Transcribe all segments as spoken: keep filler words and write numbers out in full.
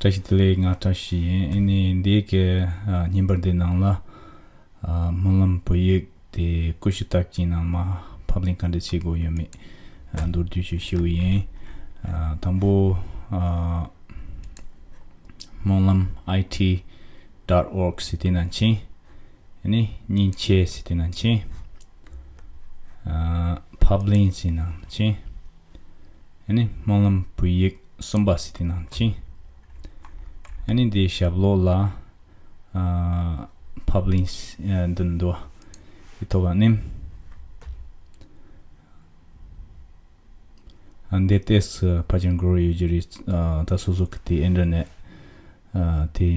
བཀྲ་ཤིས་བདེ་ལེགས། ང་བཀྲ་ཤིས་ཡིན། ཨ་ནི་འདི་གི་ཨ་བརྙན་པར་འདི་ནང་ལ་ཨ་སྨོན་ལམ་བོད་ཡིག་དེ་ཀུ་ཤུ་རྟགས་ཅན་ནང་མར་ཕབ་ལེན་ག་འདྲ་བྱེད་དགོས་ཡོད་མེད་ཨ་མདོར་བསྡུས་ཤིག་ཞུ་གི་ཡིན། ཨ་དང་པོ་ཨ་སྨོན་ལམ་ཨའི་ཊི་ཌོཊ་ཨོར་གྷི་ཟེར་དེ་ནང་ཕྱིན། ཨ་ནི་མཉེན་ཆས་ཟེར་དེ་ནང་ཕྱིན། ཨ་ཕབ་ལེན་ཟེར་ནང་ཕྱིན། ཨ་ནི་སྨོན་ལམ་བོད་ཡིག་གསུམ་པ་ཟེར་དེ་ནང་ཕྱིན། ཨ་ནི་འདིའི་ཞབས་ལོགས་ལ་ཨ་ཕབ་ལེན་ཨ་འདི་འདུག་དེ་ཐོག་ལ་ནེམ། ཨ་འདི་ཏོག་ཙམ་ཕལ་ཆེར་འགོར་ཡོད་ཀྱི་རེད། ཨ་ད་སོ་སོ་གི་དེ་ཨིན་ཊར་ནེཊ་ཨ་དེ་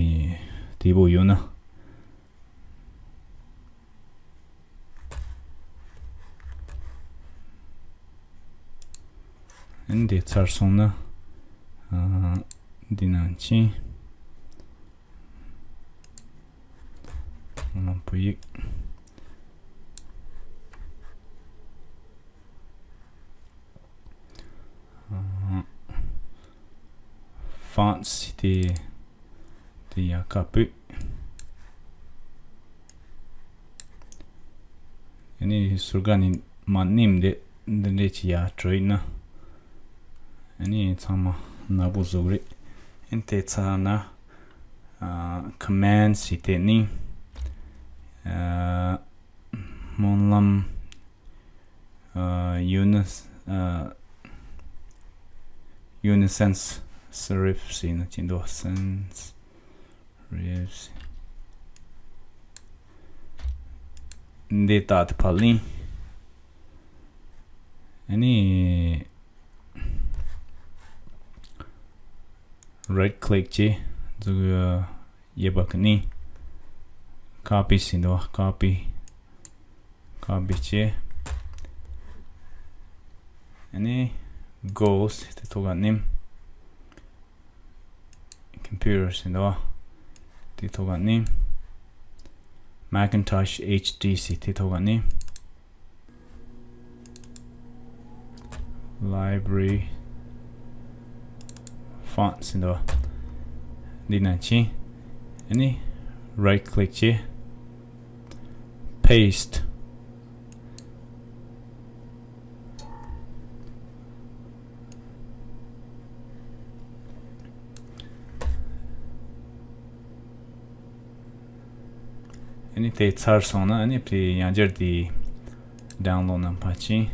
དེ་པོ་ཡོད་ན། འདི་ཚར་སོང་ན། ཨ་འདི་ནང་ཕྱིན། ཨ་བོད་ཡིག་ཨ་ཕོན་ཊི་དེ་དེ་ཡར་ཁ་ཕུད། ཨ་ནི་ཟུར་ཁ་ནས་མར་ནེམ་དེ་འདི་འདྲས་ཅིག་ཡར་འགྲོ་ཡིན་ན། ཨ་ནི་ཚང་མ་ནག་པོ་བཟོ་གི་རེད། ཨ་ནི་དེ་ཚར་ན་ཨ་ཀོ་མེན་ཊི་ཟེར་དེ་ནི་ཨ་སྨོན་ལམ་ཨ་ཡུ་ནི་ཨ་ཡུ་ནི་སན་སི་རིབ་ཟེར་ན་ཅི་འདུག་སན་སི་རིབ་འདི་ལྟ་དུ་ཕབ་ལེན། ཨ་ནི་རའིཊ་ཀི་ལིག་བྱས། འཛུགས་ཡོད་པ་གི་ནི་ཀོ་པི་ཟེར་འདུག་ཀོ་པི། ཀོ་པི་བྱས། ཨ་ནི་གོ་ཟེར་དེ་ཐོག་ཁ་ནེམ། ཀམ་པུ་ཊར་ཟེར་འདུག་དེ་ཐོག་ཁ་ནེམ། མེ་ཀིན་ཊོཤ་ཨེཆ་ཌི་ཟེར་དེ་ཐོག་ཁ་ནེམ། ལའི་བྷ་རི་ཕོན་ཊི་ཟེར་འདུག་འདི་ནང་ཕྱིན། ཨ་ནི་རའིཊ་ཀི་ལིག་བྱས། པེ་སི་ཊི། ཨ་ནི་དེ་ཚར་སོང་ན་ཨ་ནི་དེ་ཡང་བསྐྱར་དེ་ཌའུན་ལོཌ་ནང་ཕར་ཕྱིན།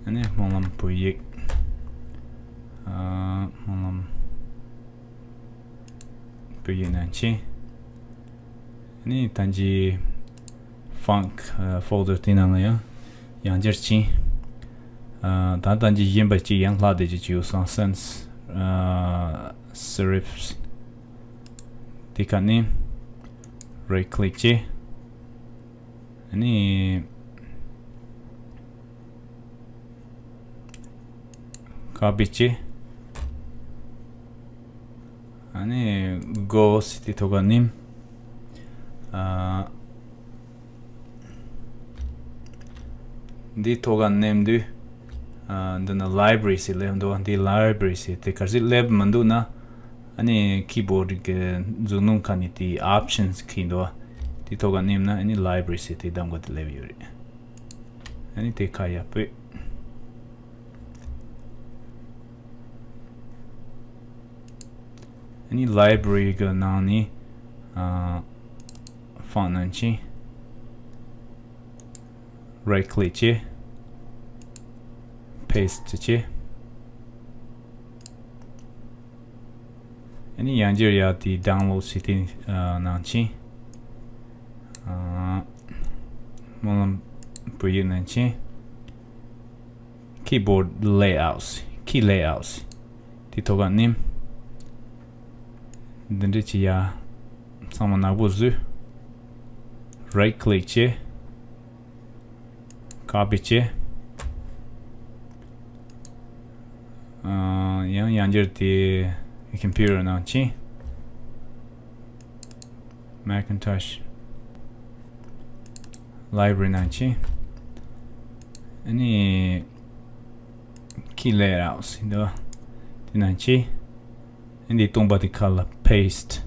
ཨ་ནི་སྨོན་ལམ་བོད་ཡིག་ཨ་སྨོན་ལམ་བོད་ཡིག་ནང་ཕྱིན། ཨ་ནི་ད་གིན་ཕོན་ཊི་ཨ་ཕོལ་ཌར་དེ་ནང་ལ་ཡང་ཡང་བསྐྱར་ཕྱིན། ཨ་ད་ད་གིན་གཞན་པ་གཅིག་ཡང་ལྷག་བསྡད་ཀྱི་ཅིག་ཡོད་སོང་། སན་སི་ཨ་སི་རིབ་དེ་ཁ་ནས་རའིཊ་ཀི་ལིག་བྱས། ཨ་ནི་ཀོ་པི་བྱས། ཨ་ནི་གོ་ཟེར་དེ་ཐོག་ཁ་ནེམ། ཨ་འདི་ཐོག་ཁ་ནེམ་དུས། ཨ་འདི་ན་ལའི་བྷ་རི་ཟེར་སླེབས་འདུག་འདི་ལའི་བྷ་རི་ཟེར་དེ་གལ་སྲིད་སླེབས་མི་འདུག་ན། ཨ་ནི་ཀི་བྷོཌ་གི་མཛུབ་གནོན་ཁ་ནས་དེ་ཨོབ་ཤན་སི་འཁྱེར་འདུག་དེ་ཐོག་ཁ་ནེམ་ན་ཨ་ནི་ལའི་བྷ་རི་ཟེར་དེ་གདམ་ག་དེ་སླེབས་ཡོད་རེད། ཨ་ནི་དེ་ཁ་ཡར་ཕུད། ཨ་ནི་ལའི་བྷ་རི་གི་ནང་ནས་ཨ་ཕོན་ཊི་ནང་ཕྱིན། རའིཊ་ཀི་ལིག་བྱས། པེ་སི་ཊི་བྱས། ཨ་ནི་ཡང་བསྐྱར་ཡར་དེ་ཌའུན་ལོཌ་ཟེར་དེ་ཨ་ནང་ཕྱིན། ཨ་སྨོན་ལམ་བོད་ཡིག་ནང་ཕྱིན། ཀི་བྷོཌ་ལེ་ཨའུཊ། ཀི་ལེ་ཨའུཊ་དེ་ཐོག་ཁ་ནེམ། འདི་འདྲ་ཅིག་ཡར་ཚང་མ་ནག་པོ་བཟོས། རའིཊ་ཀི་ལིག་བྱས། ཀོ་པི་བྱས། ཨ་ཡང་ཡང་བསྐྱར་དེ་ཀམ་པུ་ཊར་ནང་ཕྱིན། མེ་ཀིན་ཊོཤ་ལའི་བྷ་རི་ནང་ཕྱིན། ཨ་ནི་ཀི་ལེ་ཨའུཊ་ཟེར་འདུག་དེ་ནང་ཕྱིན། འདི་སྟོང་པ་དེ་ཁ་ལ་paste།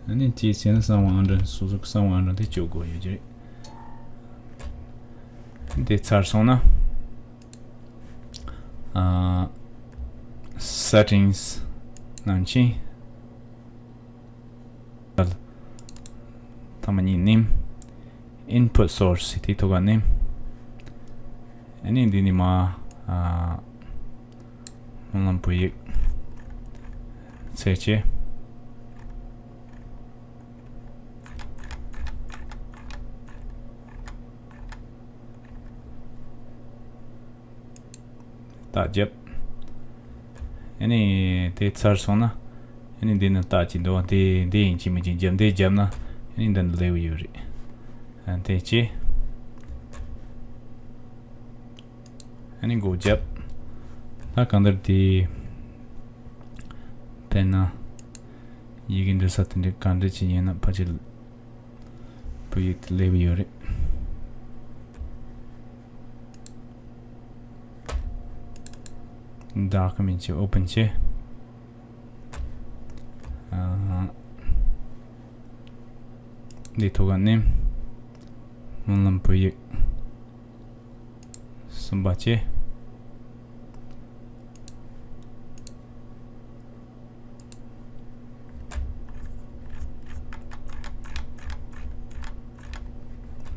ཨ་ནི་དེའི་ཚེ་ན་གསང་བ་ཨང་གྲངས་སོ་སོ་གསང་བ་ཨང་གྲངས་དེ་སྤྱོད་དགོས་ཡོད་ཀྱི་རེད། འདི་ཚར་སོང་ན། ཨ། settings ནང་ཕྱིན། ཐ་མ་གཉིས་ནིམ། input source དེ་ཐོག་ཁ་ནིམ། ཨ་ནི་འདི་ནི་མ། ཨ། སྨོན་ལམ་བོད་ཡིག་ཚེས་བཅད། རྟགས་བརྒྱབ། ཨ་ནི་དེ་ཚར་སོང་ན། ཨ་ནི་འདི་ནི་རྟགས་ཅིག་འདུག་འདི་འདི་ཡིན་གཅིག་མིན་གཅིག་བརྒྱབ། འདི་བརྒྱབ་ན་ཨ་ནི་འདི་ནི་སླེབས་ཡོད་རེད། ཨ་དེ་ཅི། ཨ་ནི་མགོ་བརྒྱབ། ད་གང་ལྟར་དེ། དཔེར་ན། ཡི་གེ་འབྲི་ས་དེ་འདྲ་གང་འདྲ་ཅིག་ཡིན་ན་ཕལ་ཆེར་བོད་ཡིག་དེ་སླེབས་ཡོད་རེད། ཌོ་ཀུ་མེན་ཊི་ཅིག་ཨོ་པན་བྱས། ཨ། འདི་ཐོག་ཁ་ནས་སྨོན་ལམ་བོད་ཡིག་གསུམ་པ་བྱས།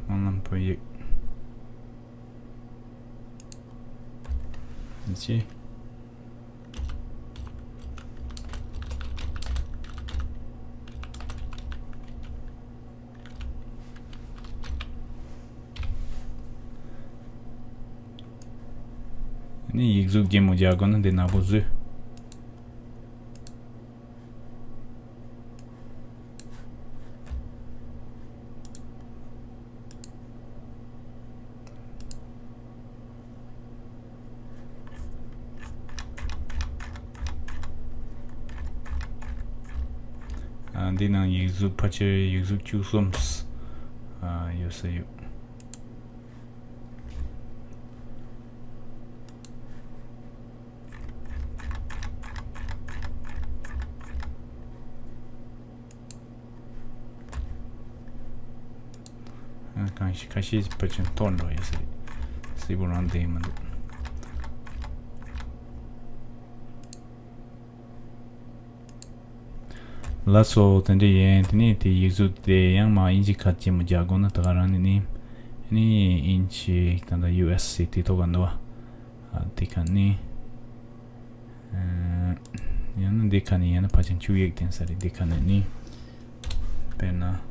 སྨོན་ལམ་བོད་ཡིག་བྱས། ནི་ཡིག་གཟུགས་ལྗིད་མོ་རྒྱག་དགོས་ན་འདི་ནག་པོ་བཟོས། ཨ། འདི་ནང་ཡིག་གཟུགས་ཕལ་ཆེར་ཡིག་གཟུགས་བཅུ་གསུམ། ཨ། ཡོད་ས་ཡོད། ཨ། གང་ཞིག་ཁ་ཤས་ཕལ་ཆེར་འཐོར་འགྲོ་ཡོད་ས་རེད། གསལ་པོ་རང་བསྡད་མི་འདུག་ལགས་སོ། དེ་འདྲ་ཡིན། དེ་ནས་དེ་ཡིག་གཟུགས་དེ་ཡང་མ་ཨིན་ཇི་ཁ་ལྗིད་མོ་རྒྱག་དགོས་ན་ད་ག་རང་ནས་ནི། ནི་ཨིན་ཇི་ད་ལྟ་ཡུ་ཨེས་སི་དེ་ཐོག་ག་འདུག་བ། ཨ། དེ་ཁ་ནས། ཨ། ཡང་ན་འདི་ཁ་ནས་ཡང་ན་ཕལ་ཆེར་བཅུ་ཡིག་ལྡན་ས་རེད། འདི་ཁ་ནས་ནི། དཔེར་ན།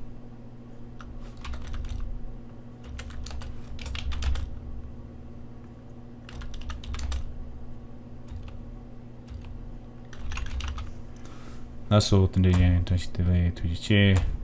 ལགས་སོ། དེ་འདྲ་ཡིན། བཀྲ་ཤིས་བདེ་ལེགས། ཐུགས་རྗེ་ཆེ།